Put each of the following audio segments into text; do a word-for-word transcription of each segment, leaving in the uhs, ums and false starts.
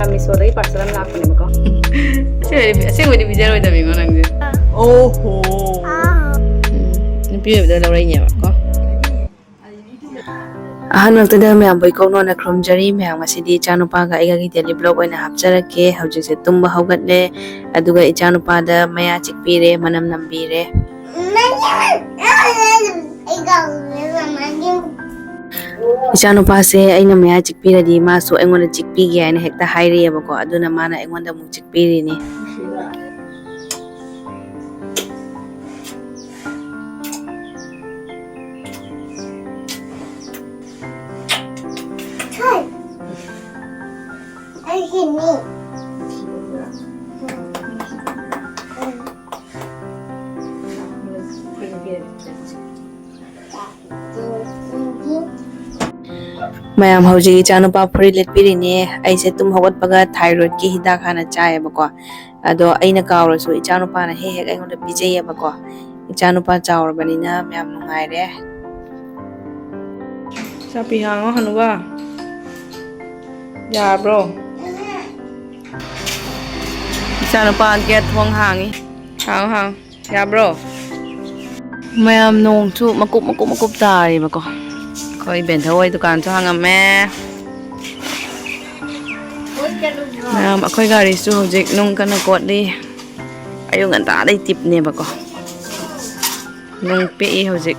ꯃꯤꯁꯣꯗꯒꯤ ꯄꯥꯔꯁꯦꯜ ꯑꯃ ꯂꯥꯛꯄꯅꯦꯕꯀꯣ꯫ ꯑꯁꯦꯡꯕꯗꯤ, ꯑꯁꯦꯡꯕꯗꯤ ꯄꯤꯖꯔꯣꯏꯗꯕꯅꯤꯉꯣ ꯅꯪꯁꯦ꯫ ꯑꯣꯍꯣ꯫ ꯎꯝ, ꯅꯨꯄꯤ ꯑꯣꯏꯕꯗ ꯂꯧꯔꯛꯏꯅꯦꯕꯀꯣ꯫ ꯑꯍꯥꯟꯕꯃꯛꯇꯗ ꯃꯌꯥꯝꯕꯨ ꯏꯀꯧꯅꯣꯅ ꯈꯨꯔꯨꯝꯖꯔꯤ꯫ ꯃꯌꯥꯝ, ꯉꯁꯤꯗꯤ ꯏꯆꯥꯅꯨꯄꯥꯒ ꯑꯩꯒꯒꯤ daily vlog ꯑꯣꯏꯅ ꯍꯥꯞꯆꯔꯛꯀꯦ꯫ ꯍꯧꯖꯤꯛꯁꯦ ꯇꯨꯝꯕ ꯍꯧꯒꯠꯂꯦ, ꯑꯗꯨꯒ ꯏꯆꯥꯅꯨꯄꯥꯗ ꯃꯌꯥ ꯆꯤꯛꯄꯤꯔꯦ, ꯃꯅꯝ ꯅꯝꯕꯤꯔꯦ꯫ ꯏꯆꯥꯅꯨꯄꯥꯁꯦ ꯑꯩꯅ ꯃꯌꯥ ꯆꯤꯛꯄꯤꯔꯗꯤ ꯃꯥꯁꯨ ꯑꯩꯉꯣꯟꯗ ꯆꯤꯛꯄꯤꯒꯦ ꯍꯥꯏꯅ ꯍꯦꯛꯇ ꯍꯥꯏꯔꯛꯑꯦꯕꯀꯣ, ꯑꯗꯨꯅ ꯃꯥꯅ ꯑꯩꯉꯣꯟꯗ ꯑꯃꯨꯛ ꯆꯤꯛꯄꯤꯔꯤꯅꯤ꯫ ꯃꯌꯥꯝ, ꯍꯧꯖꯤꯛ ꯏꯆꯥꯅꯨꯄꯥ ꯐꯨꯔꯤꯠ ꯂꯤꯠꯄꯤꯔꯤꯅꯦ꯫ ꯑꯩꯁꯦ ꯇꯨꯝ ꯍꯧꯒꯠꯄꯒ thyroidꯀꯤ ꯍꯤꯗꯥꯛ ꯍꯥꯟꯅ ꯆꯥꯏꯌꯦꯕꯀꯣ, ꯑꯗꯣ ꯑꯩꯅ ꯀꯥꯎꯔꯁꯨ ꯏꯆꯥꯅꯨꯄꯥꯅ ꯍꯦꯛ ꯍꯦꯛ ꯑꯩꯉꯣꯟꯗ ꯄꯤꯖꯩꯌꯦꯕꯀꯣ꯫ ꯏꯆꯥꯅꯨꯄꯥ ꯆꯥꯎꯔꯕꯅꯤꯅ ꯃꯌꯥꯝ ꯅꯨꯡꯉꯥꯏꯔꯦ꯫ ꯆꯥꯄꯤ ꯍꯥꯡꯉꯣ ꯍꯅꯨꯕ꯫ ꯌꯥꯕ꯭ꯔꯣ? ꯏꯆꯥꯅꯨꯄꯥ gate ꯊꯣꯡ ꯍꯥꯡꯉꯤ꯫ ꯍꯥꯡꯉꯣ, ꯍꯥꯡꯉꯣ꯫ ꯌꯥꯕ꯭ꯔꯣ? ꯃꯌꯥꯝ, ꯅꯣꯡꯁꯨ ꯃꯀꯨꯞ ꯃꯀꯨꯞ ꯃꯀꯨꯞ ꯇꯥꯔꯤꯕꯀꯣ꯫ ꯑꯩꯈꯣꯏ ꯕꯦꯟꯊꯧ ꯍꯣꯏ ꯗꯨꯀꯥꯟꯁꯨ ꯍꯥꯡꯉꯝꯃꯦ꯫ ꯃꯌꯥꯝ, ꯑꯩꯈꯣꯏ ꯒꯥꯔꯤꯁꯨ ꯍꯧꯖꯤꯛ ꯅꯨꯡ ꯀꯟꯅ ꯀꯣꯠꯂꯤ꯫ ꯑꯌꯨꯛ ꯉꯟꯇꯥꯗꯩ ꯇꯤꯞꯅꯦꯕꯀꯣ꯫ ꯅꯨꯡ ꯄꯦꯛꯏ ꯍꯧꯖꯤꯛ꯫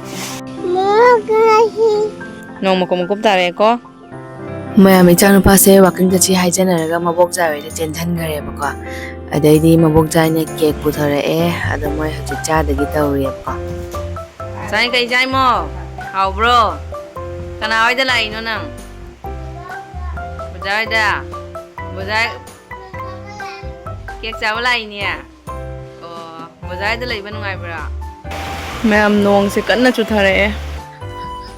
ꯅꯣꯡ ꯃꯀꯨꯞ ꯃꯀꯨꯞ ꯇꯥꯔꯛꯑꯦꯀꯣ꯫ ꯃꯌꯥꯝ, ꯏꯆꯥꯅꯨꯄꯥꯁꯦ walking ꯆꯠꯁꯤ ꯍꯥꯏꯖꯅꯔꯒ ꯃꯕꯣꯛ ꯖꯥꯏ ꯍꯣꯏꯗ ꯆꯦꯟꯁꯤꯟꯈ꯭ꯔꯦꯕꯀꯣ꯫ ꯑꯗꯩꯗꯤ ꯃꯕꯣꯛ ꯖꯥꯏꯅ cake ꯄꯨꯊꯣꯔꯛꯑꯦ꯫ ꯑꯗꯣ ꯃꯣꯏ ꯍꯧꯖꯤꯛ ꯆꯥꯗꯒꯤ ꯇꯧꯔꯤꯑꯕꯀꯣ꯫ ꯆꯥꯏ, ꯀꯩ ꯆꯥꯏꯃꯣ? ꯍꯥꯎꯕ꯭ꯔꯣ? ꯀꯅꯥ ꯍꯣꯏꯗ ꯂꯥꯛꯏꯅꯣ ꯅꯪ? ꯕꯣꯖꯥ ꯍꯣꯏꯗ? ꯕꯣꯖꯥ cake ꯆꯥꯕ ꯂꯥꯛꯏꯅꯦ? ꯑꯣ, ꯕꯣꯖꯥ ꯍꯣꯏꯗ ꯂꯩꯕ ꯅꯨꯡꯉꯥꯏꯕ꯭ꯔꯥ? ꯃꯌꯥꯝ, ꯅꯣꯡꯁꯦ ꯀꯟꯅ ꯆꯨꯊꯔꯛꯑꯦ꯫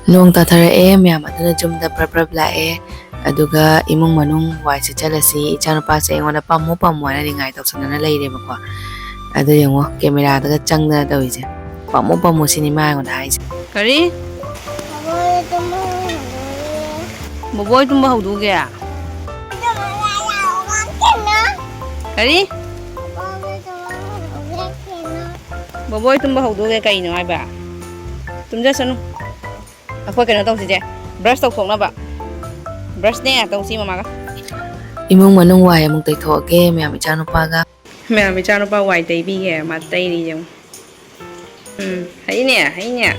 ꯅꯣꯡ ꯇꯥꯊꯔꯛꯑꯦ ꯃꯌꯥꯝ, ꯑꯗꯨꯅ ꯌꯨꯝꯗ ꯄ꯭ꯔꯞ ꯄ꯭ꯔꯞ ꯂꯥꯛꯑꯦ꯫ ꯑꯗꯨꯒ ꯏꯃꯨꯡ ꯃꯅꯨꯡ ꯋꯥꯏ ꯁꯤꯠꯆꯜꯂꯁꯤ꯫ ꯏꯆꯥꯅꯨꯄꯥꯁꯦ ꯑꯩꯉꯣꯟꯗ "ꯄꯥꯝꯃꯣ, ꯄꯥꯝꯃꯣ" ꯍꯥꯏꯅ ꯅꯤꯡꯉꯥꯏ ꯇꯧꯁꯟꯅꯅ ꯂꯩꯔꯦꯕꯀꯣ꯫ ꯑꯗꯨ ꯌꯦꯡꯉꯣ, cameraꯗꯒ ꯆꯪꯗꯅ ꯇꯧꯔꯤꯁꯦ꯫ "ꯄꯥꯝꯃꯣ, ꯄꯥꯝꯃꯣ" ꯁꯤꯅꯤ ꯃꯥ ꯑꯩꯉꯣꯟꯗ ꯍꯥꯏꯁꯦ꯫ ꯀꯔꯤ? ꯕꯣꯕꯣꯏ ꯇꯨꯝꯕ ꯍꯧꯗꯣꯛꯑꯒꯦ? ꯀꯔꯤ? ꯕꯣꯕꯣꯏ ꯇꯨꯝꯕ ꯍꯧꯗꯣꯛꯑꯦ ꯀꯩꯅꯣ ꯍꯥꯏꯕ? ꯇꯨꯝꯖꯁꯅꯨ꯫ ꯑꯩꯈꯣꯏ ꯀꯩꯅꯣ ꯇꯧꯁꯤꯁꯦ, ꯕ꯭ꯔꯁ ꯇꯧꯊꯣꯛꯅꯕ꯫ ꯕ꯭ꯔꯁꯅꯦ ꯇꯧꯁꯤ ꯃꯃꯥꯒ꯫ ꯏꯃꯨꯡ ꯃꯅꯨꯡ ꯋꯥꯏ ꯑꯃꯨꯛ ꯇꯩꯊꯣꯛꯑꯒꯦ ꯃꯌꯥꯝ ꯏꯆꯥꯅꯨꯄꯥꯒ꯫ ꯃꯌꯥꯝ ꯏꯆꯥꯅꯨꯄꯥ ꯋꯥꯏ ꯇꯩꯕꯤꯒꯦ, ꯃꯥ ꯇꯩꯔꯤ ꯌꯦꯡꯉꯨ꯫ ꯎꯝ, ꯍꯩꯅꯦ, ꯍꯩꯅꯦ꯫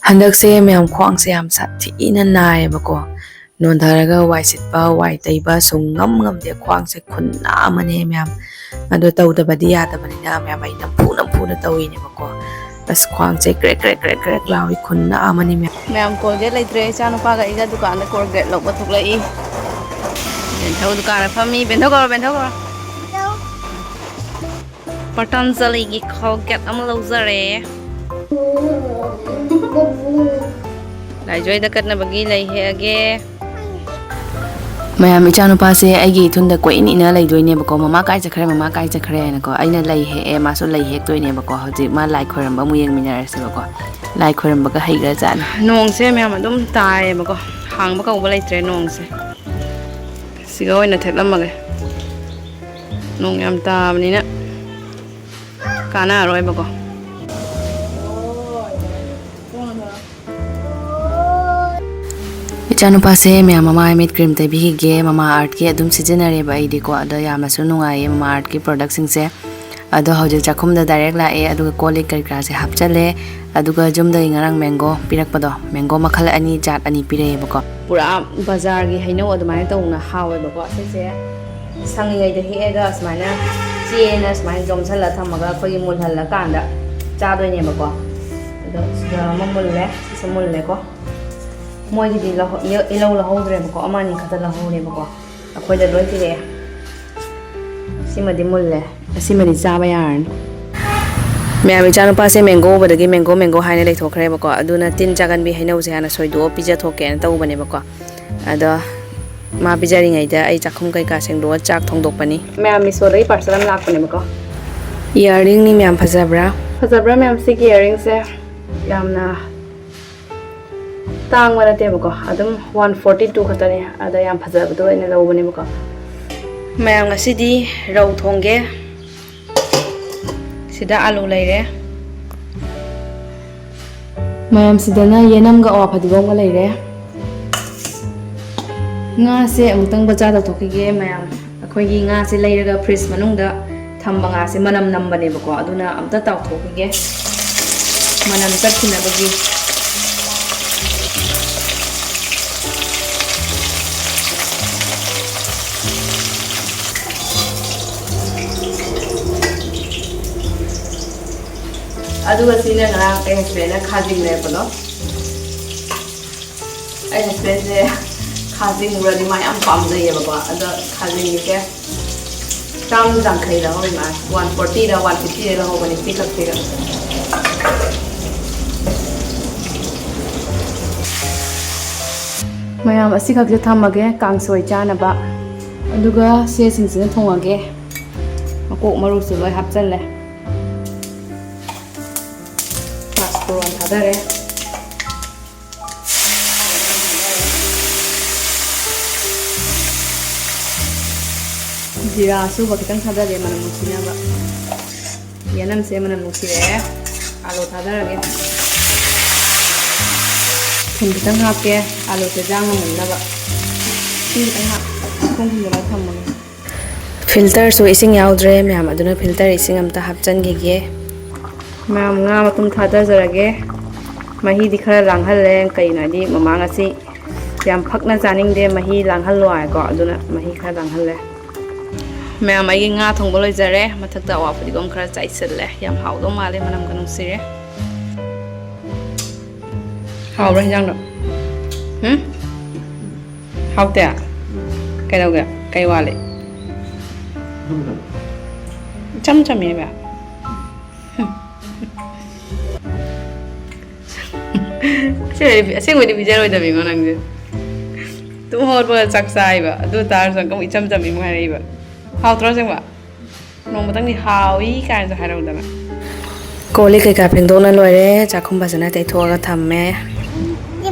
ꯍꯟꯗꯛꯁꯦ ꯃꯌꯥꯝ ꯈ꯭ꯋꯥꯡꯁꯦ ꯌꯥꯝ ꯁꯥꯊꯤꯅ ꯅꯥꯏꯌꯦꯕꯀꯣ꯫ ꯅꯣꯟꯊꯔꯒ ꯋꯥꯏ ꯁꯤꯠꯄ, ꯋꯥꯏ ꯇꯩꯕ ꯁꯨꯡ ꯉꯝ ꯉꯝꯗꯦ꯫ ꯈ꯭ꯋꯥꯡꯁꯦ ꯈꯨꯟꯅꯥ ꯑꯃꯅꯦ ꯃꯌꯥꯝ꯫ ꯑꯗꯣ ꯇꯧꯗꯕꯗꯤ ꯌꯥꯗꯕꯅꯤꯅ ꯃꯌꯥꯝ ꯑꯩ ꯅꯝꯐꯨ ꯅꯝꯐꯨꯅ ꯇꯧꯔꯤꯅꯦꯕꯀꯣ꯫ ꯑꯁ, ꯈ꯭ꯋꯥꯡꯁꯦ ꯀ꯭ꯔꯦꯛ ꯀ꯭ꯔꯦꯛ ꯀ꯭ꯔꯦꯛ ꯀ꯭ꯔꯦꯛ ꯂꯥꯎꯏ, ꯈꯨꯟꯅꯥ ꯑꯃꯅꯤ ꯃꯌꯥꯝ꯫ ꯃꯌꯥꯝ ꯀꯣꯜꯒꯦꯠ ꯂꯩꯇ꯭ꯔꯦ, ꯏꯆꯥꯅꯨꯄꯥꯒ ꯑꯩꯒ ꯗꯨꯀꯥꯟꯗ ꯀꯣꯜꯒꯦꯠ ꯂꯧꯕ ꯊꯣꯛꯂꯛꯏ꯫ ꯕꯦꯟꯊꯧ ꯗꯨꯀꯥꯟꯗ ꯐꯝꯃꯤ꯫ ꯕꯦꯟꯊꯧ ꯀꯧꯔꯣ, ꯕꯦꯟꯊꯧ ꯀꯧꯔꯣ꯫ ꯄꯇꯟꯖꯂꯤꯒꯤ ꯀꯣꯜꯒꯦꯠ ꯑꯃ ꯂꯧꯖꯔꯦ꯫ ꯂꯥꯏꯖꯣꯏꯗ ꯀꯠꯅꯕꯒꯤ ꯂꯩ ꯍꯦꯛꯑꯒꯦ꯫ ꯃꯌꯥꯝ, ꯏꯆꯥꯅꯨꯄꯥꯁꯦ ꯑꯩꯒꯤ ꯏꯊꯨꯟꯗ ꯀꯣꯏꯏꯟ ꯏꯟꯅ ꯂꯩꯗꯣꯏꯅꯦꯕꯀꯣ, "ꯃꯃꯥ ꯀꯥꯏ ꯆꯠꯈ꯭ꯔꯦ, ꯃꯃꯥ ꯀꯥꯏ ꯆꯠꯈ꯭ꯔꯦ?" ꯍꯥꯏꯅꯀꯣ꯫ ꯑꯩꯅ ꯂꯩ ꯍꯦꯛꯑꯦ, ꯃꯥꯁꯨ ꯂꯩ ꯍꯦꯛꯇꯣꯏꯅꯦꯕꯀꯣ꯫ ꯍꯧꯖꯤꯛ ꯃꯥ ꯂꯥꯏ ꯈꯣꯏꯔꯝꯕ ꯑꯃꯨꯛ ꯌꯦꯡꯃꯤꯟꯅꯔꯁꯦꯕꯀꯣ꯫ ꯂꯥꯏ ꯈꯣꯏꯔꯝꯕꯒ ꯍꯩꯈ꯭ꯔꯖꯥꯠꯅꯤ꯫ ꯅꯣꯡꯁꯦ ꯃꯌꯥꯝ ꯑꯗꯨꯝ ꯇꯥꯏꯌꯦꯕꯀꯣ, ꯍꯥꯡꯕ ꯀꯧꯕ ꯂꯩꯇ꯭ꯔꯦ ꯅꯣꯡꯁꯦ꯫ ꯁꯤꯒ ꯑꯣꯏꯅ ꯊꯦꯠꯂꯝꯃꯒꯦ꯫ ꯅꯣꯡ ꯌꯥꯝ ꯇꯥꯕꯅꯤꯅ ꯀꯥꯟꯅꯔꯔꯣꯏꯕꯀꯣ꯫ ꯏꯆꯥꯅꯨꯄꯥꯁꯦ ꯃꯌꯥꯝ ꯃꯃꯥꯏ ꯃꯤꯠ ꯀ꯭ꯔꯤꯝ ꯇꯩꯕꯤꯈꯤꯒꯦ꯫ ꯃꯃꯥ ꯑꯥꯔꯠꯀꯤ ꯑꯗꯨꯝ ꯁꯤꯖꯤꯟꯅꯔꯦꯕ ꯑꯩꯗꯤꯀꯣ, ꯑꯗꯣ ꯌꯥꯝꯅꯁꯨ ꯅꯨꯡꯉꯥꯏꯌꯦ ꯃꯃꯥ ꯑꯥꯔꯠꯀꯤ ꯄ꯭ꯔꯣꯗꯛꯁꯤꯡꯁꯦ꯫ ꯑꯗꯣ ꯍꯧꯖꯤꯛ ꯆꯥꯛꯈꯨꯝꯗ ꯗꯥꯏꯔꯦꯛ ꯂꯥꯛꯑꯦ, ꯑꯗꯨꯒ ꯀꯣꯜ ꯂꯤꯛ ꯀꯔꯤ ꯀꯔꯥꯁꯦ ꯍꯥꯞꯆꯜꯂꯦ꯫ ꯑꯗꯨꯒ ꯌꯨꯝꯗꯒꯤ ꯉꯔꯥꯡ ꯃꯦꯡꯒꯣ ꯄꯤꯔꯛꯄꯗꯣ, ꯃꯦꯡꯒꯣ ꯃꯈꯜ ꯑꯅꯤ, ꯖꯥꯠ ꯑꯅꯤ ꯄꯤꯔꯛꯑꯦꯕꯀꯣ꯫ ꯄꯨꯔꯥ ꯕꯖꯥꯔꯒꯤ ꯍꯩꯅꯧ ꯑꯗꯨꯃꯥꯏꯅ ꯇꯧꯅ ꯍꯥꯎꯋꯦꯕꯀꯣ꯫ ꯁꯤꯁꯦ ꯁꯪꯉꯤꯉꯩꯗ ꯍꯦꯛꯑꯒ ꯁꯨꯃꯥꯏꯅ ꯆꯦꯅ ꯁꯨꯃꯥꯏꯅ ꯌꯣꯝꯁꯜꯂ ꯊꯝꯃꯒ ꯑꯩꯈꯣꯏꯒꯤ ꯃꯨꯜꯍꯜꯂꯀꯥꯟꯗ ꯆꯥꯗꯣꯏꯅꯦꯕꯀꯣ꯫ ꯑꯗꯣ ꯁꯤꯗ ꯑꯃ ꯃꯨꯜꯂꯦ, ꯁꯤꯁꯨ ꯃꯨꯜꯂꯦꯀꯣ꯫ ꯃꯣꯏꯒꯤꯗꯤ ꯂꯧꯍꯧ-, ꯏ-, ꯏꯂꯧ ꯂꯧꯍꯧꯗ꯭ꯔꯦꯕꯀꯣ, ꯑꯃ ꯑꯅꯤ ꯈꯛꯇ ꯂꯧꯍꯧꯔꯦꯕꯀꯣ꯫ ꯑꯩꯈꯣꯏꯗ ꯂꯣꯏ ꯄꯤꯔꯛꯑꯦ꯫ ꯁꯤꯃꯗꯤ ꯃꯨꯜꯂꯦ, ꯑꯁꯤꯃꯗꯤ ꯆꯥꯕ ꯌꯥꯔꯅꯤ꯫ ꯃꯌꯥꯝ, ꯏꯆꯥꯅꯨꯄꯥꯁꯦ ꯃꯦꯡꯒꯣ ꯎꯕꯗꯒꯤ ꯃꯦꯡꯒꯣ, ꯃꯦꯡꯒꯣ ꯍꯥꯏꯅ ꯂꯩꯊꯣꯛꯈ꯭ꯔꯦꯕꯀꯣ꯫ ꯑꯗꯨꯅ ꯇꯤꯟ ꯆꯥꯒꯟꯕꯤ ꯍꯩꯅꯧꯁꯦ ꯍꯥꯟꯅ ꯁꯣꯏꯗꯣꯛꯑ ꯄꯤꯖꯊꯣꯛꯀꯦꯅ ꯇꯧꯕꯅꯦꯕꯀꯣ꯫ ꯑꯗꯣ ꯃꯥ ꯄꯤꯖꯔꯤꯉꯩꯗ ꯑꯩ ꯆꯥꯛꯈꯨꯝ ꯀꯩꯀꯥ ꯁꯦꯡꯗꯣꯛꯑ ꯆꯥꯛ ꯊꯣꯡꯗꯣꯛꯄꯅꯤ꯫ ꯃꯌꯥꯝ, ꯃꯤꯁꯣꯗꯒꯤ ꯄꯥꯔꯁꯦꯜ ꯑꯃ ꯂꯥꯛꯄꯅꯦꯕꯀꯣ꯫ ꯏꯌꯥꯔꯔꯤꯡꯅꯤ ꯃꯌꯥꯝ, ꯐꯖꯕ꯭ꯔꯥ? ꯐꯖꯕ꯭ꯔꯥ ꯃꯌꯥꯝ? ꯁꯤꯒꯤ ꯏꯌꯥꯔꯔꯤꯡꯁꯦ ꯌꯥꯝꯅ ꯇꯥꯡꯕ ꯅꯠꯇꯦꯕꯀꯣ, ꯑꯗꯨꯝ ꯋꯥꯟ ꯐꯣꯔꯇꯤ ꯇꯨ ꯈꯛꯇꯅꯦ꯫ ꯑꯗ ꯌꯥꯝ ꯐꯖꯕꯗꯣ ꯑꯣꯏꯅ ꯂꯧꯕꯅꯦꯕꯀꯣ꯫ ꯃꯌꯥꯝ, ꯉꯁꯤꯗꯤ ꯔꯧ ꯊꯣꯡꯒꯦ꯫ ꯁꯤꯗ ꯑꯥꯂꯨ ꯂꯩꯔꯦ꯫ ꯃꯌꯥꯝ, ꯁꯤꯗꯅ ꯌꯦꯅꯝꯒ ꯑꯋꯥ ꯐꯗꯤꯒꯣꯝꯒ ꯂꯩꯔꯦ꯫ ꯉꯥꯁꯦ ꯑꯃꯨꯛꯇꯪ ꯕꯖꯥꯔ ꯇꯧꯊꯣꯛꯈꯤꯒꯦ ꯃꯌꯥꯝ꯫ ꯑꯩꯈꯣꯏꯒꯤ ꯉꯥꯁꯦ ꯂꯩꯔꯒ ꯐ꯭ꯔꯤꯖ ꯃꯅꯨꯡꯗ ꯊꯝꯕ ꯉꯥꯁꯦ ꯃꯅꯝ ꯅꯝꯕꯅꯦꯕꯀꯣ, ꯑꯗꯨꯅ ꯑꯝꯇ ꯇꯥꯎꯊꯣꯛꯈꯤꯒꯦ ꯃꯅꯝ ꯆꯠꯈꯤꯅꯕꯒꯤ꯫ ꯑꯗꯨꯒ ꯁꯤꯅ ꯉꯔꯥꯡ ꯑꯩ ꯍꯁꯕꯦꯟꯅ ꯈꯥꯖꯤꯡ ꯂꯩꯔꯛꯄꯗꯣ꯫ ꯑꯩ ꯍꯁꯕꯦꯟꯁꯦ ꯈꯥꯖꯤꯡ ꯎꯔꯗꯤ ꯃꯥ ꯌꯥꯝ ꯄꯥꯝꯖꯩꯌꯦꯕꯀꯣ꯫ ꯑꯗꯣ ꯈꯥꯖꯤꯡꯁꯦ ꯆꯥꯝ ꯌꯥꯡꯈꯩ ꯂꯧꯍꯧꯔꯤ ꯃꯥ꯫ ꯋꯥꯟ ꯐꯣꯔꯇꯤꯗ, ꯋꯥꯟ ꯐꯤꯐꯇꯤꯗ ꯂꯧꯍꯧꯕꯅꯤ ꯁꯤ ꯈꯛꯁꯤꯒ꯫ ꯃꯌꯥꯝ, ꯑꯁꯤꯈꯛꯁꯦ ꯊꯝꯃꯒꯦ ꯀꯥꯡꯁꯣꯏ ꯆꯥꯅꯕ꯫ ꯑꯗꯨꯒ ꯁꯦꯁꯤꯡꯁꯤꯅ ꯊꯣꯡꯉꯒꯦ꯫ ꯃꯀꯣꯛ ꯃꯔꯨꯁꯨ ꯂꯣꯏ ꯍꯥꯞꯆꯜꯂꯦ꯫ ꯄꯥꯁꯄꯣꯔꯟ ꯊꯥꯗꯔꯦ꯫ ꯖꯤꯔꯥ ꯑꯁꯨꯕ ꯈꯤꯇꯪ ꯊꯥꯗꯔꯦ ꯃꯅꯝ ꯅꯨꯡꯁꯤꯅꯕ꯫ ꯌꯦꯅꯝꯁꯦ ꯃꯅꯝ ꯅꯨꯡꯁꯤꯔꯛꯑꯦ꯫ ꯑꯥꯂꯨ ꯊꯥꯗꯔꯒꯦ꯫ ꯊꯨꯝ ꯈꯤꯇꯪ ꯍꯥꯞꯀꯦ, ꯑꯥꯂꯨꯁꯦ ꯖꯥꯡꯅ ꯃꯨꯟꯅꯕ꯫ ꯏꯁꯤꯡ ꯈꯤꯇꯪ ꯍꯥꯞ-, ꯈꯣꯡ ꯈꯨꯝꯖꯤꯜꯂꯒ ꯊꯝꯃꯒꯦ꯫ ꯐꯤꯜꯇꯔꯁꯨ ꯏꯁꯤꯡ ꯌꯥꯎꯗ꯭ꯔꯦ ꯃꯌꯥꯝ, ꯑꯗꯨꯅ ꯐꯤꯜꯇꯔ ꯏꯁꯤꯡ ꯑꯝꯇ ꯍꯥꯞꯆꯤꯟꯈꯤꯒꯦ꯫ ꯃꯌꯥꯝ, ꯉꯥ ꯃꯇꯨꯝ ꯊꯥꯗꯖꯔꯒꯦ꯫ ꯃꯍꯤꯗꯤ ꯈꯔ ꯂꯥꯡꯍꯜꯂꯦ, ꯀꯩꯅꯣ ꯍꯥꯏꯗꯤ ꯃꯃꯥ ꯉꯁꯤ ꯌꯥꯝ ꯐꯛꯅ ꯆꯥꯅꯤꯡꯗꯦ, ꯃꯍꯤ ꯂꯥꯡꯍꯜꯂꯣ ꯍꯥꯏꯀꯣ, ꯑꯗꯨꯅ ꯃꯍꯤ ꯈꯔ ꯂꯥꯡꯍꯜꯂꯦ꯫ ꯃꯌꯥꯝ, ꯑꯩꯒꯤ ꯉꯥ ꯊꯣꯡꯕ ꯂꯣꯏꯖꯔꯦ꯫ ꯃꯊꯛꯇ ꯑꯋꯥ ꯐꯗꯤꯒꯣꯝ ꯈꯔ ꯆꯥꯏꯁꯤꯜꯂꯦ꯫ ꯌꯥꯝ ꯍꯥꯎꯗꯧ ꯃꯥꯜꯂꯦ, ꯃꯅꯝꯒ ꯅꯨꯡꯁꯤꯔꯦ꯫ ꯍꯥꯎꯕ꯭ꯔꯥ ꯍꯤꯟꯖꯥꯡꯗꯣ? ꯎꯝ? ꯍꯥꯎꯇꯦ? ꯀꯩꯗꯧꯒꯦ? ꯀꯩ ꯋꯥꯠꯂꯤ? ꯏꯆꯝ ꯆꯝꯃꯦꯕ꯫ ꯑꯁꯦꯡꯕꯩꯗꯤ, ꯑꯁꯦꯡꯕꯩꯗꯤ ꯄꯤꯖꯔꯣꯏꯗꯕꯅꯤꯉꯣ ꯅꯪꯁꯦ꯫ ꯇꯨꯝ ꯍꯧꯒꯠꯄꯒ ꯆꯥꯛ ꯆꯥꯏꯕ, ꯑꯗꯨ ꯇꯥꯔꯁꯨ ꯑꯃꯨꯛ ꯏꯆꯝ ꯆꯝꯃꯤ ꯑꯃꯨꯛ ꯍꯥꯏꯔꯛꯏꯕ꯫ ꯍꯥꯎꯇ꯭ꯔꯣ ꯑꯁꯦꯡꯕ? ꯅꯣꯡꯃꯇꯪꯗꯤ ꯍꯥꯎꯏ ꯀꯥꯏꯅꯁꯨ ꯍꯥꯏꯔꯧꯗꯅ꯫ ꯀꯣꯜ ꯂꯤꯛ ꯀꯩꯀꯥ ꯐꯦꯡꯗꯣꯛꯅ ꯂꯣꯏꯔꯦ, ꯆꯥꯛꯈꯨꯝ ꯐꯖꯅ ꯇꯩꯊꯣꯛꯑꯒ ꯊꯝꯃꯦ꯫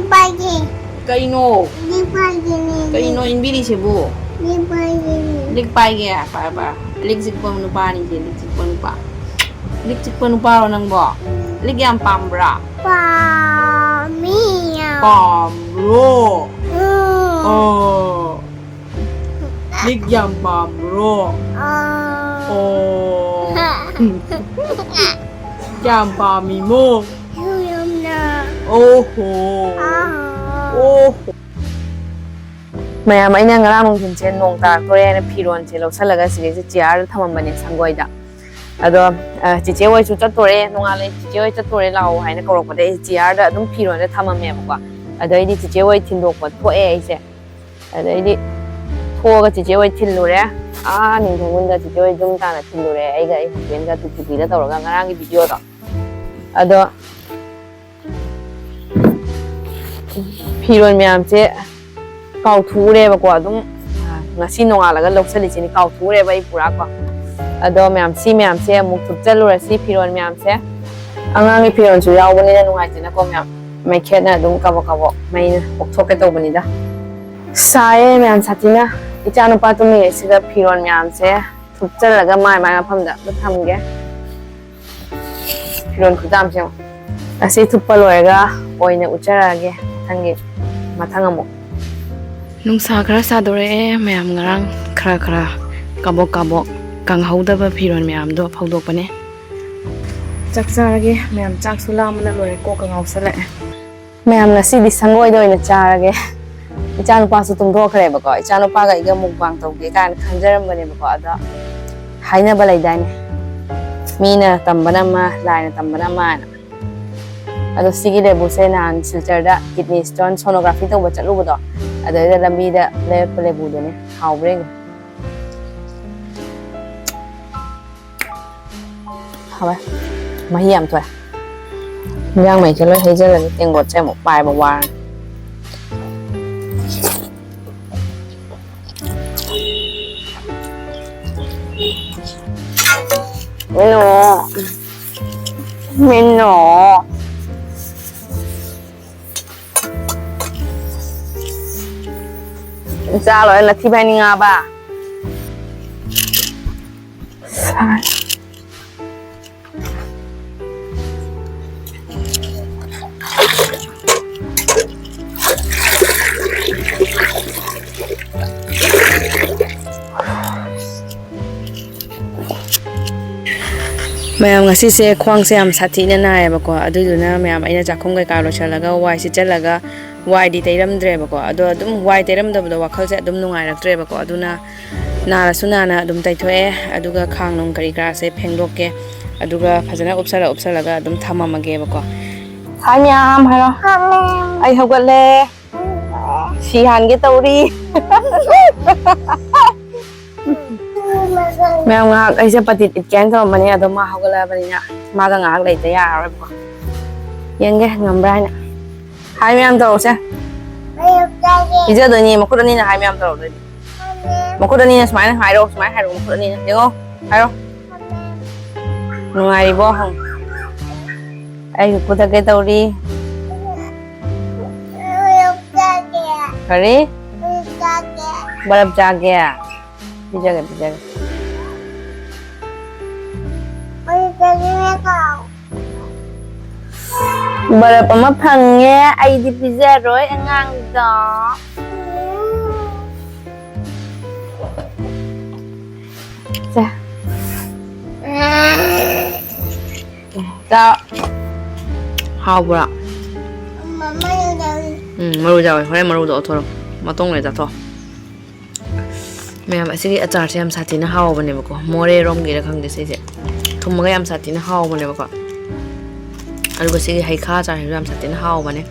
ꯀꯩꯅꯣ? ꯀꯩꯅꯣ ꯏꯟꯕꯤꯔꯤꯁꯤꯕꯨ? ꯂꯤꯛ ꯄꯥꯏꯒꯦ꯫ ꯄꯥꯏ ꯄꯥꯏ꯫ ꯂꯤꯛ ꯆꯤꯛꯄ ꯅꯨꯄꯥꯅꯤꯁꯦ, ꯂꯤꯛ ꯆꯤꯛꯄ ꯅꯨꯄꯥ꯫ ꯂꯤꯛ ꯆꯤꯛꯄ ꯅꯨꯄꯥꯔꯣ ꯅꯪꯕꯣ? ꯂꯤꯛ ꯌꯥꯝ ꯄꯥꯝꯕ꯭ꯔꯥ? ꯄꯥꯝꯃꯤ꯫ ꯄꯥꯝꯕ꯭ꯔꯣ? ꯎꯝ꯫ ꯑꯣ꯫ ꯂꯤꯛ ꯌꯥꯝ ꯄꯥꯝꯕ꯭ꯔꯣ? ꯑꯥ꯫ ꯑꯣ꯫ ꯌꯥꯝ ꯄꯥꯝꯃꯤꯃꯣ? ꯌꯥꯝꯅ꯫ ꯑꯣꯍꯣ꯫ ꯑꯥ꯫ ꯑꯣꯍꯣ꯫ ꯃꯌꯥꯝ, ꯑꯩꯅ ꯉꯔꯥꯡ ꯅꯨꯡꯊꯤꯟꯁꯦ ꯅꯣꯡ ꯇꯥꯔꯛꯇꯣꯔꯦ ꯍꯥꯏꯅ ꯐꯤꯔꯣꯟꯁꯦ ꯂꯧꯁꯜꯂꯒ ꯁꯤꯗꯩꯁꯤꯗ ꯆꯤꯌꯥꯔꯗ ꯊꯝꯃꯝꯕꯅꯦ, ꯁꯪꯒꯣꯏꯗ꯫ ꯑꯗꯣ, ꯑ, ꯆꯤꯆꯦ ꯍꯣꯏꯁꯨ ꯆꯠꯇꯣꯔꯦ, ꯅꯣꯡꯉꯥꯜꯂꯦ, ꯆꯤꯆꯦ ꯍꯣꯏ ꯆꯠꯇꯣꯔꯦ, ꯂꯥꯛꯑꯣ ꯍꯥꯏꯅ ꯀꯧꯔꯛꯄꯗ ꯑꯩ ꯆꯤꯌꯥꯔꯗ ꯑꯗꯨꯝ ꯐꯤꯔꯣꯟꯁꯦ ꯊꯝꯃꯝꯃꯦꯕꯀꯣ꯫ ꯑꯗꯩꯗꯤ ꯆꯤꯆꯦ ꯍꯣꯏ ꯊꯤꯟꯗꯣꯛꯄ ꯊꯣꯛꯑꯦ ꯑꯩꯁꯦ꯫ ꯑꯗꯩꯗꯤ ꯊꯣꯛꯑꯒ ꯆꯤꯆꯦ ꯍꯣꯏ ꯊꯤꯜꯂꯨꯔꯦ꯫ ꯑꯥ, ꯅꯤꯡꯊꯧꯕꯟꯗ ꯆꯤꯆꯦ ꯍꯣꯏ ꯌꯨꯝ ꯇꯥꯟꯅ ꯊꯤꯜꯂꯨꯔꯦ, ꯑꯩꯒ ꯑꯩ ꯍꯁꯕꯦꯟꯒ ꯇꯨ ꯇꯨ ꯇꯤꯗ ꯇꯧꯔꯒ ꯉꯔꯥꯡꯒꯤ ꯚꯤꯗꯤꯑꯣꯗꯣ꯫ ꯑꯗꯣ ꯐꯤꯔꯣꯜ ꯃꯌꯥꯝꯁꯦ ꯀꯥꯎꯊꯣꯛꯎꯔꯦꯕꯀꯣ꯫ ꯑꯗꯨꯝ, ꯑ, ꯉꯁꯤ ꯅꯣꯡꯉꯥꯜꯂꯒ ꯂꯧꯁꯜꯂꯤꯁꯤꯅꯤ, ꯀꯥꯎꯊꯣꯛꯎꯔꯦꯕ ꯑꯩ ꯄꯨꯔꯥ ꯀꯣ꯫ ꯑꯗꯣ ꯃꯌꯥꯝ, ꯁꯤ ꯃꯌꯥꯝꯁꯦ ꯑꯃꯨꯛ ꯊꯨꯞꯆꯜꯂꯨꯔꯁꯤ, ꯐꯤꯔꯣꯜ ꯃꯌꯥꯝꯁꯦ꯫ ꯑꯉꯥꯡꯒꯤ ꯐꯤꯔꯣꯜꯁꯨ ꯌꯥꯎꯕꯅꯤꯅ ꯅꯨꯡꯉꯥꯏꯇꯦꯅꯀꯣ ꯃꯌꯥꯝ꯫ ꯃꯩꯈꯦꯠꯅ ꯑꯗꯨꯝ ꯀꯕꯛ ꯀꯕꯛ ꯃꯩꯅ ꯄꯣꯛꯊꯣꯛꯀꯦ ꯇꯧꯕꯅꯤꯗ꯫ ꯁꯥꯏꯌꯦ ꯃꯌꯥꯝ ꯁꯥꯊꯤꯅ꯫ ꯏꯆꯥ ꯅꯨꯄꯥ ꯇꯨꯝꯃꯤꯉꯩꯁꯤꯗ ꯐꯤꯔꯣꯜ ꯃꯌꯥꯝꯁꯦ ꯊꯨꯞꯆꯜꯂꯒ ꯃꯥꯏ ꯃꯥꯏ ꯃꯐꯝꯗ ꯑꯝꯇ ꯊꯝꯒꯦ꯫ ꯐꯤꯔꯣꯜ ꯈꯨꯌꯥꯝꯁꯦ ꯌꯦꯡꯉꯣ꯫ ꯑꯁꯤ ꯊꯨꯞꯄ ꯂꯣꯏꯔꯒ ꯑꯣꯏꯅ ꯎꯠꯆꯔꯛꯑꯒꯦ ꯃꯊꯪꯒꯤ, ꯃꯊꯪ ꯑꯃꯨꯛ꯫ ꯅꯨꯡꯁꯥ ꯈꯔ ꯁꯥꯗꯣꯔꯛꯑꯦ ꯃꯌꯥꯝ, ꯉꯔꯥꯡ ꯈꯔ ꯈꯔ ꯀꯥꯕꯣꯛ ꯀꯥꯕꯣꯛ ꯀꯪꯍꯧꯗꯕ ꯐꯤꯔꯣꯜ ꯃꯌꯥꯝꯗꯣ ꯐꯧꯗꯣꯛꯄꯅꯦ꯫ ꯆꯥꯛ ꯆꯥꯔꯒꯦ ꯃꯌꯥꯝ, ꯆꯥꯛꯁꯨ ꯂꯥꯝꯕꯅ ꯂꯣꯏꯔꯦ, ꯀꯣꯛꯀ ꯉꯥꯎꯁꯜꯂꯛꯑꯦ꯫ ꯃꯌꯥꯝ, ꯉꯁꯤꯗꯤ ꯁꯪꯒꯣꯏꯗ ꯑꯣꯏꯅ ꯆꯥꯔꯒꯦ꯫ ꯏꯆꯥꯅꯨꯄꯥꯁꯨ ꯇꯨꯝꯊꯣꯛꯈ꯭ꯔꯦꯕꯀꯣ꯫ ꯏꯆꯥꯅꯨꯄꯥꯒ ꯑꯩꯒ ꯃꯨꯛꯕꯥꯡ ꯇꯧꯒꯦ ꯀꯥꯏꯅ ꯈꯟꯖꯔꯝꯕꯅꯦꯕꯀꯣ꯫ ꯑꯗꯣ ꯍꯥꯏꯅꯕ ꯂꯩꯗꯥꯏꯅꯦ, ꯃꯤꯅ ꯇꯝꯕꯅ ꯑꯃ, ꯂꯥꯏꯅ ꯇꯝꯕꯅ ꯑꯃ ꯍꯥꯏꯅ꯫ ꯑꯗꯣ ꯁꯤꯒꯤ ꯂꯦꯕꯨꯁꯦ ꯅꯍꯥꯟ ꯁꯤꯜꯆꯔꯗ kidney stone sonography ꯇꯧꯕ ꯆꯠꯂꯨꯕꯗꯣ, ꯑꯗꯩꯗ ꯂꯝꯕꯤꯗ ꯂꯩꯔꯛꯄ ꯂꯦꯕꯨꯗꯨꯅꯦ꯫ ꯍꯥꯎꯕ꯭ꯔꯥ ꯌꯦꯡꯉꯨ꯫ ꯍꯥꯎꯋꯦ꯫ ꯃꯍꯤ ꯌꯥꯝ ꯊꯣꯛꯑꯦ꯫ ꯏꯟꯖꯥꯡ ꯃꯍꯤꯁꯦ ꯂꯣꯏ ꯍꯩꯖꯤꯜꯂꯅꯤ, ꯇꯦꯡꯀꯣꯠꯁꯦ ꯑꯃꯨꯛ ꯄꯥꯏꯕ ꯋꯥꯔꯅꯤ꯫ ꯃꯤꯅꯣ꯫ ꯃꯤꯅꯣ꯫ ꯆꯥ ꯂꯣꯏꯔ ꯅꯊꯤ ꯐꯥꯏꯅꯤꯡꯉꯛꯑꯕ? ꯃꯌꯥꯝ, ꯉꯁꯤꯁꯦ ꯈ꯭ꯋꯥꯡꯁꯦ ꯌꯥꯝ ꯁꯥꯊꯤꯅ ꯅꯥꯏꯌꯦꯕꯀꯣ, ꯑꯗꯨꯏꯗꯨꯅ ꯃꯌꯥꯝ, ꯑꯩꯅ ꯆꯥꯛꯈꯨꯝ ꯀꯩꯀꯥ ꯂꯣꯏꯁꯤꯜꯂꯒ, ꯋꯥꯏ ꯁꯤꯠꯆꯜꯂꯒ, ꯋꯥꯏꯗꯤ ꯇꯩꯔꯝꯗ꯭ꯔꯦꯕꯀꯣ꯫ ꯑꯗꯣ ꯑꯗꯨꯝ ꯋꯥꯏ ꯇꯩꯔꯝꯗꯕꯗꯣ ꯋꯥꯈꯜꯁꯦ ꯑꯗꯨꯝ ꯅꯨꯡꯉꯥꯏꯔꯛꯇ꯭ꯔꯦꯕꯀꯣ꯫ ꯑꯗꯨꯅ ꯅꯥꯔꯁꯨ ꯅꯥꯅ ꯑꯗꯨꯝ ꯇꯩꯊꯣꯛꯑꯦ, ꯑꯗꯨꯒ ꯈꯥꯡ ꯅꯨꯡ ꯀꯔꯤ ꯀꯔꯥꯁꯦ ꯐꯦꯡꯗꯣꯛꯀꯦ, ꯑꯗꯨꯒ ꯐꯖꯅ ꯎꯞꯁꯜꯂ ꯎꯞꯁꯜꯂꯒ ꯑꯗꯨꯝ ꯊꯝꯃꯝꯃꯒꯦꯕꯀꯣ꯫ ꯍꯥꯏ ꯃꯌꯥꯝ ꯍꯥꯏꯔꯣ꯫ ꯑꯩ ꯍꯧꯒꯠꯂꯦ꯫ ꯁꯤ ꯍꯥꯟꯒꯦ ꯇꯧꯔꯤ꯫ ꯃꯌꯥꯝ, ꯉꯥꯏꯍꯥꯛ ꯑꯩꯁꯦ ꯄꯇꯤꯠ ꯏꯠꯀꯦꯅ ꯇꯧꯔꯝꯕꯅꯦ, ꯑꯗꯣ ꯃꯥ ꯍꯧꯒꯠꯂꯛꯑꯕꯅꯤꯅ ꯃꯥꯒ ꯉꯥꯏꯍꯥꯛ ꯂꯩꯇ ꯌꯥꯔꯔꯣꯏꯕꯀꯣ꯫ ꯌꯦꯡꯒꯦ ꯉꯝꯕ꯭ꯔꯥ ꯍꯥꯏꯅ꯫ ꯍꯥꯏ ꯃꯌꯥꯝ ꯇꯧꯔꯛꯁꯦ꯫ ꯄꯤꯖꯗꯣꯏꯅꯦ, ꯃꯈꯨꯠ ꯑꯅꯤꯅ ꯍꯥꯏ ꯃꯌꯥꯝ ꯇꯧꯔꯛꯇꯣꯏꯅꯦ꯫ ꯃꯈꯨꯠ ꯑꯅꯤꯅ ꯁꯨꯃꯥꯏꯅ ꯍꯥꯏꯔꯣ, ꯁꯨꯃꯥꯏꯅ ꯍꯥꯏꯔꯣ, ꯃꯈꯨꯠ ꯑꯅꯤꯅ꯫ ꯌꯦꯡꯉꯣ, ꯍꯥꯏꯔꯣ꯫ ꯅꯨꯡꯉꯥꯏꯔꯤꯕꯣ ꯍꯪ꯫ ꯑꯩꯁꯨ ꯄꯨꯊꯛꯀꯦ ꯇꯧꯔꯤ꯫ ꯀꯔꯤ? ꯕꯔꯞ ꯆꯥꯒꯦ? ꯄꯤꯖꯒꯦ, ꯄꯤꯖꯒꯦ꯫ ꯕꯔꯞ ꯑꯃ ꯐꯪꯉꯦ, ꯑꯩꯗꯤ ꯄꯤꯖꯔꯣꯏ ꯑꯉꯥꯡꯗꯣ꯫ ꯁꯦ꯫ ꯆꯥ꯫ ꯍꯥꯎꯕ꯭ꯔꯥ? ꯎꯝ, ꯃꯔꯨ ꯌꯥꯎꯋꯦ꯫ ꯍꯣꯔꯦꯟ ꯃꯔꯨꯗꯣ ꯂꯧꯊꯣꯔꯛꯑꯣ꯫ ꯃꯇꯣꯡ ꯂꯣꯏ ꯆꯥꯊꯣꯛꯑꯣ꯫ ꯃꯌꯥꯝ, ꯑꯁꯤꯒꯤ ꯑꯆꯥꯔꯁꯦ ꯌꯥꯝ ꯁꯥꯊꯤꯅ ꯍꯥꯎꯕꯅꯦꯕꯀꯣ꯫ ꯃꯣꯔꯦꯔꯣꯝꯒꯤꯔ ꯈꯪꯗꯦ ꯁꯤꯁꯦ꯫ ꯊꯨꯝꯃꯒ ꯌꯥꯝ ꯁꯥꯊꯤꯅ ꯍꯥꯎꯕꯅꯦꯕꯀꯣ꯫ ꯑꯗꯨꯒ ꯁꯤꯒꯤ ꯍꯩꯈꯥ ꯑꯆꯥꯔꯁꯤꯁꯨ ꯌꯥꯝ ꯁꯥꯊꯤꯅ ꯍꯥꯎꯕꯅꯦ꯫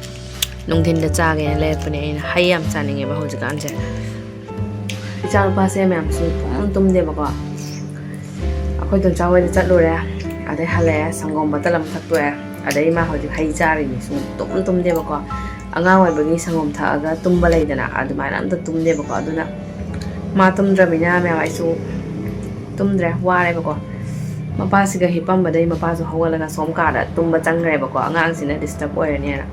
ꯅꯨꯡꯊꯤꯟꯗ ꯆꯥꯒꯦꯅ ꯂꯩꯔꯛꯄꯅꯦ ꯑꯩꯅ꯫ ꯍꯩ ꯌꯥꯝ ꯆꯥꯅꯤꯡꯉꯦꯕ ꯍꯧꯖꯤꯛꯀꯥꯟꯁꯦ꯫ ꯏꯆꯥꯅꯨꯄꯥꯁꯦ ꯃꯌꯥꯝ ꯁꯨꯡꯇꯨꯝ ꯇꯨꯝꯗꯦꯕꯀꯣ꯫ ꯑꯩꯈꯣꯏ ꯇꯣꯟꯆꯥ ꯍꯣꯏꯗ ꯆꯠꯂꯨꯔꯦ꯫ ꯑꯗꯩ ꯍꯜꯂꯛꯑꯦ, ꯁꯪꯒꯣꯝ ꯕꯣꯇꯜ ꯑꯃ ꯊꯛꯇꯣꯛꯑꯦ꯫ ꯑꯗꯩ ꯃꯥ ꯍꯧꯖꯤꯛ ꯍꯩ ꯆꯥꯔꯤꯅꯤ꯫ ꯁꯨꯡꯇꯨꯝ ꯇꯨꯝꯗꯦꯕꯀꯣ꯫ ꯑꯉꯥꯡ ꯑꯣꯏꯕꯒꯤ ꯁꯪꯒꯣꯝ ꯊꯛꯑꯒ ꯇꯨꯝꯕ ꯂꯩꯗꯅ, ꯑꯗꯨꯃꯥꯏꯅ ꯑꯝꯇ ꯇꯨꯝꯗꯦꯕꯀꯣ꯫ ꯑꯗꯨꯅ ꯃꯥ ꯇꯨꯝꯗ꯭ꯔꯕꯅꯤꯅ ꯃꯌꯥꯝ ꯑꯩꯁꯨ ꯇꯨꯝꯗ꯭ꯔꯦ, ꯋꯥꯔꯦꯕꯀꯣ꯫ ꯃꯄꯥꯁꯤꯒ ꯍꯤꯞꯄꯝꯕꯗꯩ ꯃꯄꯥꯁꯨ ꯍꯧꯒꯠꯂꯒ ꯁꯣꯝ ꯀꯥꯗ ꯇꯨꯝꯕ ꯆꯪꯈ꯭ꯔꯦꯕꯀꯣ꯫ ꯑꯉꯥꯡꯁꯤꯅ disturb ꯑꯣꯏꯔꯅꯦꯅ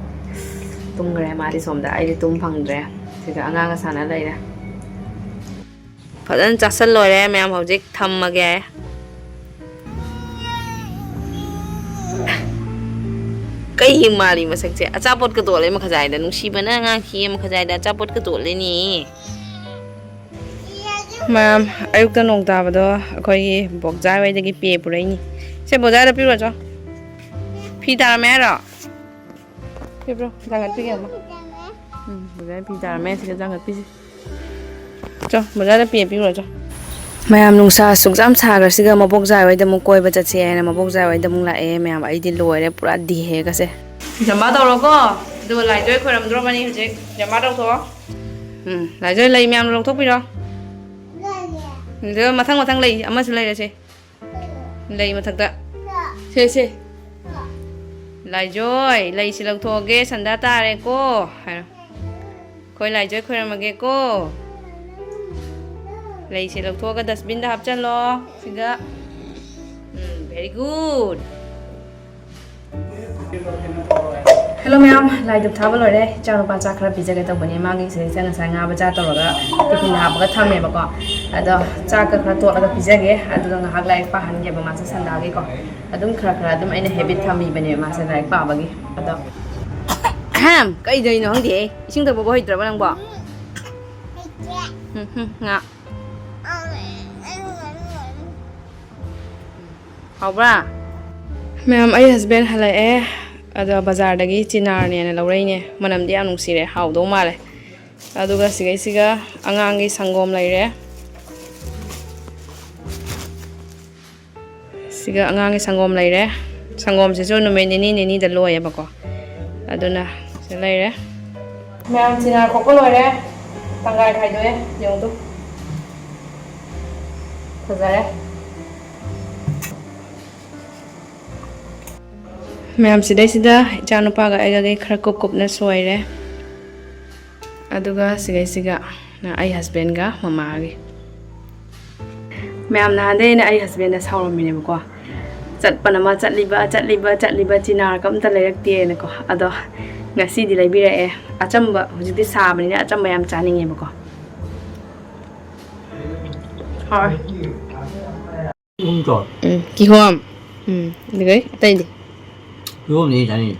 ꯇꯨꯝꯈ꯭ꯔꯦ ꯃꯥꯗꯤ ꯁꯣꯝꯗ꯫ ꯑꯩꯗꯤ ꯇꯨꯝ ꯐꯪꯗ꯭ꯔꯦ꯫ ꯁꯤꯗ ꯑꯉꯥꯡꯒ ꯁꯥꯟꯅ ꯂꯩꯔꯦ꯫ ꯐꯖꯅ ꯆꯥꯁꯜ ꯂꯣꯏꯔꯦ ꯃꯌꯥꯝ, ꯍꯧꯖꯤꯛ ꯊꯝꯃꯒꯦ꯫ ꯀꯩ ꯃꯥꯜꯂꯤ ꯃꯁꯛꯁꯦ? ꯑꯆꯥꯄꯣꯠꯀ ꯇꯣꯠꯂꯦ ꯃꯈꯖꯥꯏꯗ꯫ ꯅꯨꯡꯁꯤꯕꯅ ꯉꯥꯡꯈꯤꯌꯦ ꯃꯈꯖꯥꯏꯗ꯫ ꯑꯆꯥꯄꯣꯠꯀ ꯇꯣꯠꯂꯦꯅꯦ꯫ ꯃꯌꯥꯝ, ꯑꯌꯨꯛꯇ ꯅꯣꯡ ꯇꯥꯕꯗꯣ ꯑꯩꯈꯣꯏꯒꯤ ꯕꯣꯛꯖꯥꯏ ꯍꯣꯏꯗꯒꯤ ꯄꯦ ꯄꯨꯔꯛꯏꯅꯤ꯫ ꯁꯦ, ꯕꯣꯖꯥꯏꯗ ꯄꯤꯔꯨꯔꯣ ꯆꯣ꯫ ꯐꯤ ꯇꯥꯔꯝꯃꯦ ꯍꯥꯏꯔꯣ? ꯄꯤꯕ꯭ꯔꯣ? ꯖꯥꯡꯒꯠꯄꯤꯒꯦ ꯑꯃ꯫ ꯎꯝ, ꯕꯣꯖꯥꯏ ꯐꯤ ꯇꯥꯔꯝꯃꯦ꯫ ꯁꯤꯒ ꯖꯥꯡꯒꯠꯄꯤꯁꯦ꯫ ꯆꯣ, ꯕꯣꯖꯥꯏꯗ ꯄꯦ ꯄꯤꯔꯨꯔꯣ ꯆꯣ꯫ ꯃꯌꯥꯝ, ꯅꯨꯡꯁꯥ ꯁꯨꯛꯁꯥꯝ ꯁꯥꯈ꯭ꯔꯁꯤꯒ ꯃꯕꯣꯛꯖꯥꯏ ꯍꯣꯏꯗ ꯑꯃꯨꯛ ꯀꯣꯏꯕ ꯆꯠꯁꯦ ꯍꯥꯏꯅ ꯃꯕꯣꯛꯖꯥꯏ ꯍꯣꯏꯗ ꯑꯃꯨꯛ ꯂꯥꯛꯑꯦ꯫ ꯃꯌꯥꯝ, ꯑꯩꯗꯤ ꯂꯣꯏꯔꯦ ꯄꯨꯔꯥ ꯗꯤꯍꯦꯒꯁꯦ꯫ ꯖꯃꯥ ꯇꯧꯔꯣꯀꯣ꯫ ꯑꯗꯨꯒ ꯂꯥꯏꯖꯣꯏ ꯈꯣꯏꯔꯝꯗ꯭ꯔꯣꯕꯅꯤ ꯍꯧꯖꯤꯛ꯫ ꯖꯃꯥ ꯇꯧꯊꯣꯛꯑꯣ꯫ ꯎꯝ, ꯂꯥꯏꯖꯣꯏ ꯂꯩ ꯃꯌꯥꯝꯗꯣ ꯂꯧꯊꯣꯛꯄꯤꯔꯣ꯫ ꯑꯗꯨꯒ ꯃꯊꯪ ꯃꯊꯪ ꯂꯩ ꯑꯃꯁꯨ ꯂꯩꯔꯦꯁꯦ꯫ ꯂꯩ ꯃꯊꯛꯇ꯫ ꯁꯦ, ꯁꯦ꯫ ꯂꯥꯏꯖꯣꯏ, ꯂꯩꯁꯤ ꯂꯧꯊꯣꯛꯑꯒꯦ, ꯁꯟꯗꯥ ꯇꯥꯔꯦꯀꯣ꯫ ꯍꯥꯏꯔꯣ꯫ ꯑꯩꯈꯣꯏ ꯂꯥꯏꯖꯣꯏ ꯈꯣꯏꯔꯝꯃꯒꯦꯀꯣ꯫ ꯂꯩꯁꯦ ꯂꯧꯊꯣꯛꯑꯒ dustbin ꯗ ꯍꯥꯞꯆꯜꯂꯣ꯫ ꯁꯤꯗ꯫ ꯎꯝ, very good꯫ ꯍꯦꯜꯂꯣ ꯃꯌꯥꯝ, ꯂꯥꯏ ꯙꯨꯞ ꯊꯥꯕ ꯂꯣꯏꯔꯦ꯫ ꯏꯆꯥꯅꯨꯄꯥ ꯆꯥꯛ ꯈꯔ ꯄꯤꯖꯒꯦ ꯇꯧꯕꯅꯦ꯫ ꯃꯥꯒꯤ ꯁꯤꯗꯩꯁꯤꯗ ꯉꯁꯥꯏ ꯉꯥ ꯕꯖꯥꯔ ꯇꯧꯔꯒ ꯇꯤꯐꯤꯟꯗ ꯍꯥꯞꯄꯒ ꯊꯝꯃꯦꯕꯀꯣ꯫ ꯑꯗꯣ ꯆꯥꯛꯀ ꯈꯔ ꯇꯣꯠꯂꯒ ꯄꯤꯖꯒꯦ꯫ ꯑꯗꯨꯒ ꯉꯥꯏꯍꯥꯛ ꯂꯥꯏꯔꯤꯛ ꯄꯥꯍꯟꯒꯦꯕ ꯃꯥꯁꯦ ꯁꯟꯗꯥꯒꯤꯀꯣ꯫ ꯑꯗꯨꯝ ꯈꯔ ꯈꯔ ꯑꯗꯨꯝ ꯑꯩꯅ ꯍꯦꯕꯤꯠ ꯊꯝꯕꯤꯕꯅꯦ ꯃꯥꯁꯦ ꯂꯥꯏꯔꯤꯛ ꯄꯥꯕꯒꯤ꯫ ꯑꯗꯣ ꯑꯍꯝ, ꯀꯩꯗꯧꯔꯤꯅꯣ ꯈꯪꯗꯦ꯫ ꯏꯁꯤꯡ ꯊꯛꯄꯕꯨ ꯍꯩꯇ꯭ꯔꯕ ꯅꯪꯕꯣ? ꯎꯝ, ꯍꯨꯝ, ꯉꯥ꯫ ꯍꯥꯎꯕ꯭ꯔꯥ? ꯃꯌꯥꯝ, ꯑꯩ husband ꯍꯜꯂꯛꯑꯦ꯫ ꯑꯗꯣ ꯕꯖꯥꯔꯗꯒꯤ ꯆꯤꯅꯥꯔꯅꯦꯅ ꯂꯧꯔꯛꯏꯅꯦ꯫ ꯃꯅꯝꯗꯤ ꯌꯥꯝ ꯅꯨꯡꯁꯤꯔꯦ, ꯍꯥꯎꯗꯧ ꯃꯥꯜꯂꯦ꯫ ꯑꯗꯨꯒ ꯁꯤꯒꯩꯁꯤꯒ ꯑꯉꯥꯡꯒꯤ ꯁꯪꯒꯣꯝ ꯂꯩꯔꯦ꯫ ꯁꯤꯒ ꯑꯉꯥꯡꯒꯤ ꯁꯪꯒꯣꯝ ꯂꯩꯔꯦ꯫ ꯁꯪꯒꯣꯝꯁꯤꯁꯨ ꯅꯨꯃꯤꯠ ꯅꯤꯅꯤ ꯅꯤꯅꯤꯗ ꯂꯣꯏꯌꯦꯕꯀꯣ꯫ ꯑꯗꯨꯅ ꯁꯤ ꯂꯩꯔꯦ꯫ ꯃꯌꯥꯝ ꯆꯤꯅꯥ ꯈꯣꯛꯄ ꯂꯣꯏꯔꯦ꯫ ꯇꯪꯈꯥꯏ ꯈꯥꯏꯗꯣꯛꯑꯦ꯫ ꯌꯦꯡꯉꯨ ꯇꯨ꯫ ꯐꯖꯔꯦ꯫ ꯃꯌꯥꯝ, ꯁꯤꯗꯩꯁꯤꯗ ꯏꯆꯥꯅꯨꯄꯥꯒ ꯑꯩꯒꯒꯤ ꯈꯔ ꯀꯨꯞ ꯀꯨꯞꯅ ꯁꯣꯏꯔꯦ꯫ ꯑꯗꯨꯒ ꯁꯤꯒꯩꯁꯤꯒ ꯑꯩ husband ꯒ ꯃꯃꯥꯒꯤ꯫ ꯃꯌꯥꯝ, ꯅꯍꯥꯟꯗꯩ ꯑꯩꯅ ꯑꯩ husband ꯗ ꯁꯥꯎꯔꯝꯃꯤꯅꯦꯕꯀꯣ꯫ ꯆꯠꯄꯅ ꯃꯥ ꯆꯠꯂꯤꯕ, ꯆꯠꯂꯤꯕ, ꯆꯠꯂꯤꯕ, ꯆꯤꯅꯥꯔꯒ ꯑꯝꯇ ꯂꯩꯔꯛꯇꯦꯅꯀꯣ꯫ ꯑꯗꯣ ꯉꯁꯤꯗꯤ ꯂꯩꯕꯤꯔꯛꯑꯦ꯫ ꯑꯆꯝꯕ, ꯍꯧꯖꯤꯛꯇꯤ ꯁꯥꯕꯅꯤꯅ ꯑꯆꯝꯕ ꯌꯥꯝ ꯆꯥꯅꯤꯡꯉꯦꯕꯀꯣ꯫ ꯍꯥꯎꯔꯦ꯫ ꯀꯤꯍꯣꯝ ꯆꯥꯎ꯫ ꯎꯝ, ꯀꯤꯍꯣꯝ꯫ ꯎꯝ, ꯑꯗꯨꯒ ꯑꯇꯩꯗꯤ? ꯀꯤꯍꯣꯝꯅꯦ ꯑꯩ ꯆꯥꯅꯤꯡꯉꯤꯁꯦ꯫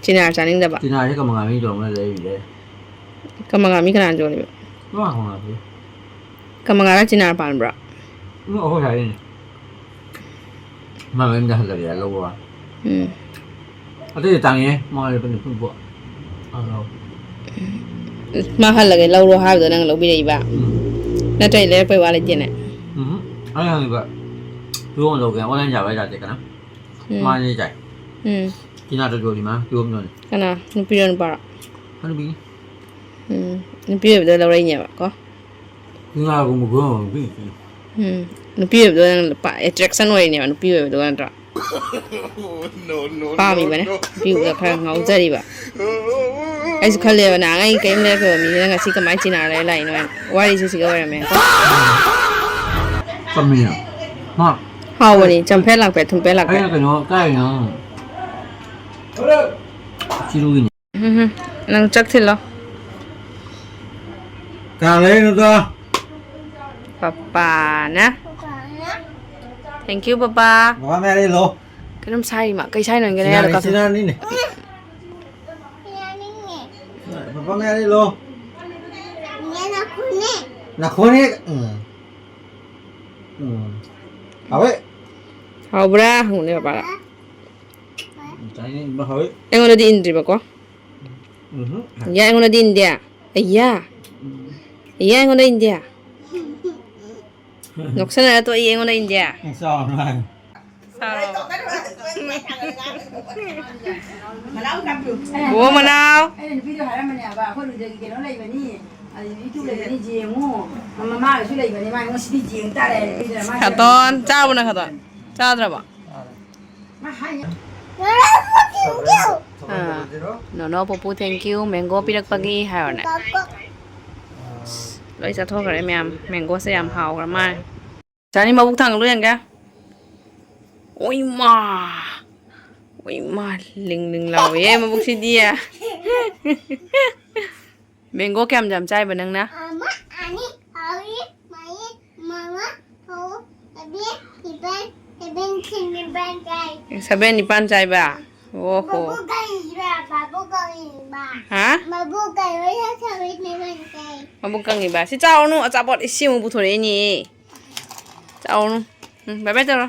ꯆꯤꯅꯥꯔ ꯆꯥꯅꯤꯡꯗꯕ꯫ ꯆꯤꯅꯥꯔꯁꯦ ꯀꯃꯉꯥ ꯃꯤ ꯇꯧꯔꯝꯅ ꯂꯩꯔꯤꯁꯦ꯫ ꯀꯃꯉꯥ ꯃꯤ ꯀꯅꯥꯅ ꯌꯣꯜꯂꯤꯕ? ꯃꯥ ꯍꯧꯅꯕꯤ꯫ ꯀꯃꯉꯥꯒ ꯆꯤꯅꯥꯔ ꯄꯥꯟꯕ꯭ꯔꯣ? ꯎꯝ, ꯑꯩꯈꯣꯏ ꯁ꯭ꯋꯥꯏꯗꯩꯅꯦ꯫ ꯃꯥ ꯃꯌꯨꯝꯗ ꯍꯜꯂꯒꯦ ꯂꯧꯕ꯫ ꯎꯝ꯫ ꯑꯇꯩꯗꯤ ꯇꯥꯡꯉꯦ꯫ ꯃꯥ ꯂꯨꯄꯥ ꯅꯤꯐꯨ ꯅꯤꯐꯨ꯫ ꯑꯥ, ꯂꯧ꯫ ꯃꯥ ꯍꯜꯂꯒꯦ ꯂꯧꯔꯣ ꯍꯥꯏꯕꯗꯣ ꯅꯪ ꯂꯧꯕꯤꯔꯛꯏꯕ? ꯎꯝ꯫ ꯅꯠꯇ꯭ꯔꯗꯤ ꯂꯩꯔꯛꯄꯩ ꯋꯥ ꯂꯩꯇꯦꯅꯦ꯫ ꯎꯝ꯫ ꯑꯩ ꯍꯪꯉꯤꯕ ꯀꯤꯍꯣꯝ ꯂꯧꯒꯦ꯫ ꯑꯣꯟꯂꯥꯏꯟ ꯌꯥꯕ ꯍꯥꯏ ꯌꯥꯗꯦ ꯀꯅꯥ? ꯎꯝ꯫ ꯃꯥꯅꯤ ꯇꯥꯏ꯫ ꯎꯝ꯫ ꯀꯤꯅꯥꯗ ꯌꯣꯜꯂꯤ ꯃꯥ ꯀꯤꯍꯣꯝ ꯌꯣꯜꯂꯤ꯫ ꯀꯅꯥ? ꯅꯨꯄꯤꯔꯣ ꯅꯨꯄꯥꯔꯣ? ꯍꯅꯨꯕꯤꯅꯤ꯫ ꯎꯝ꯫ ꯅꯨꯄꯤ ꯑꯣꯏꯕꯗ ꯂꯧꯔꯛꯏꯅꯦꯕ ꯀꯣ? ꯀꯤꯅꯥꯒꯨꯝꯕ ꯀꯤꯍꯣꯝ ꯅꯨꯄꯤ꯫ ꯎꯝ꯫ ꯅꯨꯄꯤ ꯑꯣꯏꯕꯗ ꯅꯪ ꯂꯨꯄꯥ attraction ꯑꯣꯏꯔꯤꯅꯦꯕ ꯅꯨꯄꯤ ꯑꯣꯏꯕꯗꯨꯒ ꯅꯠꯇ꯭ꯔꯣ? ꯄꯥꯝꯃꯤꯕꯅꯦ꯫ ꯅꯨꯄꯤ ꯎꯕꯗ ꯈꯔ ꯉꯥꯎꯖꯔꯤꯕ꯫ ꯑꯩꯁꯨ ꯈꯜꯂꯦꯕ ꯅꯍꯥꯟ ꯑꯩ ꯀꯔꯤꯝ ꯂꯩꯔꯛꯇꯕ ꯃꯤꯁꯤꯅ ꯉꯁꯤ ꯀꯃꯥꯏꯅ ꯆꯤꯅꯥ ꯂꯩꯔ ꯂꯥꯛꯏꯅꯣ ꯍꯥꯏꯅ꯫ ꯋꯥꯔꯤꯁꯦ ꯁꯤꯒ ꯑꯣꯏꯔꯝꯃꯦ꯫ ꯆꯝꯃꯤꯅ꯫ ꯍꯥ꯫ ꯍꯥꯎꯕꯅꯤ꯫ ꯆꯝꯐꯦꯠ ꯂꯥꯛꯄꯦ ꯊꯨꯝꯄꯦꯠ ꯂꯥꯛꯄꯦ꯫ ꯑꯩꯅ ꯀꯩꯅꯣ ꯀꯥꯏꯅꯣ꯫ ꯆꯤꯔꯨꯒꯤꯅꯤ꯫ ꯎꯝ, ꯅꯪ ꯆꯥꯛ ꯊꯤꯜꯂꯣ꯫ ꯀꯅꯥ ꯂꯩꯔꯤꯅꯣꯗꯣ? ꯄꯄꯥꯅ꯫ Thank you, papa. ꯕꯕꯥ ꯃꯌꯥ ꯂꯩ ꯂꯣ꯫ ꯀꯩꯅꯣꯝ ꯁꯥꯏꯔꯤ ꯃꯥ꯫ ꯀꯩ ꯁꯥꯏꯅꯣ ꯍꯪꯒꯦꯅꯦ꯫ ꯁꯤꯅꯥꯅꯤ, ꯍꯥꯏꯔꯣ, ꯀꯥꯊꯣꯛ꯫ ꯁꯤꯅꯥꯅꯤꯅꯦ꯫ ꯄꯄꯥ ꯃꯌꯥ ꯂꯩ ꯂꯣ꯫ ꯅꯥꯈꯣꯅꯦ꯫ ꯎꯝ꯫ ꯎꯝ꯫ ꯍꯥꯎꯋꯦ꯫ ꯍꯥꯎꯕ꯭ꯔꯥ? ꯍꯪꯉꯨꯅꯦ ꯄꯄꯥꯗ꯫ ꯆꯥꯅꯤꯡꯕ ꯍꯥꯎꯋꯦ꯫ ꯑꯩꯉꯣꯟꯗꯗꯤ ꯏꯟꯗ꯭ꯔꯤꯕꯀꯣ꯫ ꯎꯝꯍꯨꯝ꯫ ꯏꯌꯥ, ꯑꯩꯉꯣꯟꯗꯗꯤ ꯏꯟꯗꯦ꯫ ꯑꯩꯌꯥ꯫ ꯎꯝ꯫ ꯏꯌꯥ, ꯑꯩꯉꯣꯟꯗ ꯏꯟꯗꯦ꯫ ꯅꯣꯛꯁꯟꯅꯔ ꯇꯣꯛꯏ ꯑꯩꯉꯣꯟꯗ ꯏꯟꯗꯦ꯫ ꯆꯥꯎꯔꯣ꯫ ꯕꯣ ꯃꯅꯥꯎ꯫ ꯑꯩꯅ ꯅꯨꯄꯤꯗꯣ ꯍꯥꯏꯔꯝꯕꯅꯦꯕ, ꯑꯩꯈꯣꯏ ꯂꯨꯖꯒꯤ ꯀꯩꯅꯣ ꯂꯩꯕꯅꯤ, ꯑꯗꯨ YouTube ꯂꯩꯕꯅꯤ, ꯌꯦꯡꯉꯨ꯫ ꯃꯃꯥꯒꯁꯨ ꯂꯩꯕꯅꯤ, ꯃꯥ ꯉꯁꯤꯗꯤ ꯌꯦꯡ ꯇꯥꯔꯦ꯫ ꯈꯇꯣꯟ ꯆꯥꯔꯕꯣ ꯅꯪ ꯈꯇꯣꯟ? ꯆꯥꯗ꯭ꯔꯕꯣ? ꯑꯥ꯫ ꯅꯣꯅꯣ ꯄꯨꯄꯨ, thank you, mango ꯄꯤꯔꯛꯄꯒꯤ ꯍꯥꯏꯔꯣꯅꯦ꯫ ꯂꯣꯏ ꯆꯠꯊꯣꯛꯈ꯭ꯔꯦ ꯃꯌꯥꯝ꯫ Mangoꯁꯦ ꯌꯥꯝ ꯍꯥꯎꯈ꯭ꯔ ꯃꯥꯜꯂꯦ꯫ ꯆꯥꯅꯤ ꯃꯕꯨꯛ ꯊꯥꯡꯒꯠꯂꯨ ꯌꯦꯡꯒꯦ꯫ ꯑꯣꯏꯃꯥ! ꯑꯣꯏꯃꯥ! ꯂꯤꯡ ꯂꯤꯡ ꯂꯥꯎꯋꯦ ꯃꯕꯨꯛꯁꯤꯗꯤ꯫ Mango ꯀꯌꯥꯝ ꯌꯥꯝ ꯆꯥꯏꯕ ꯅꯪꯅ? ꯑꯃ, ꯑꯅꯤ, ꯑꯍꯨꯝ, ꯃꯔꯤ, ꯃꯉꯥ, ꯇꯔꯨꯛ, ꯇꯔꯦꯠ, ꯅꯤꯄꯥꯜ, ꯁꯚꯦꯟ, ꯁꯤꯛꯁ, ꯅꯤꯄꯥꯜ ꯆꯥꯏ꯫ Seven ꯅꯤꯄꯥꯜ ꯆꯥꯏꯕ? ꯑꯣꯍꯣ꯫ ꯕꯕꯨ ꯒꯥꯔꯤꯗ꯫ ꯍꯥ? ꯃꯕꯨꯛ ꯀꯩꯅꯣ ꯌꯥꯊꯕꯤꯅꯦ ꯃꯟꯖꯩ꯫ ꯃꯕꯨꯛ ꯀꯪꯉꯤꯕ꯫ ꯁꯤ ꯆꯥꯎꯅꯨ, ꯑꯆꯥꯄꯣꯠ ꯏꯁꯤꯡ ꯑꯃꯨꯛ ꯄꯨꯊꯣꯔꯛꯏꯅꯦ꯫ ꯆꯥꯎꯅꯨ꯫ ꯎꯝ, bye bye ꯇꯧꯔꯣ꯫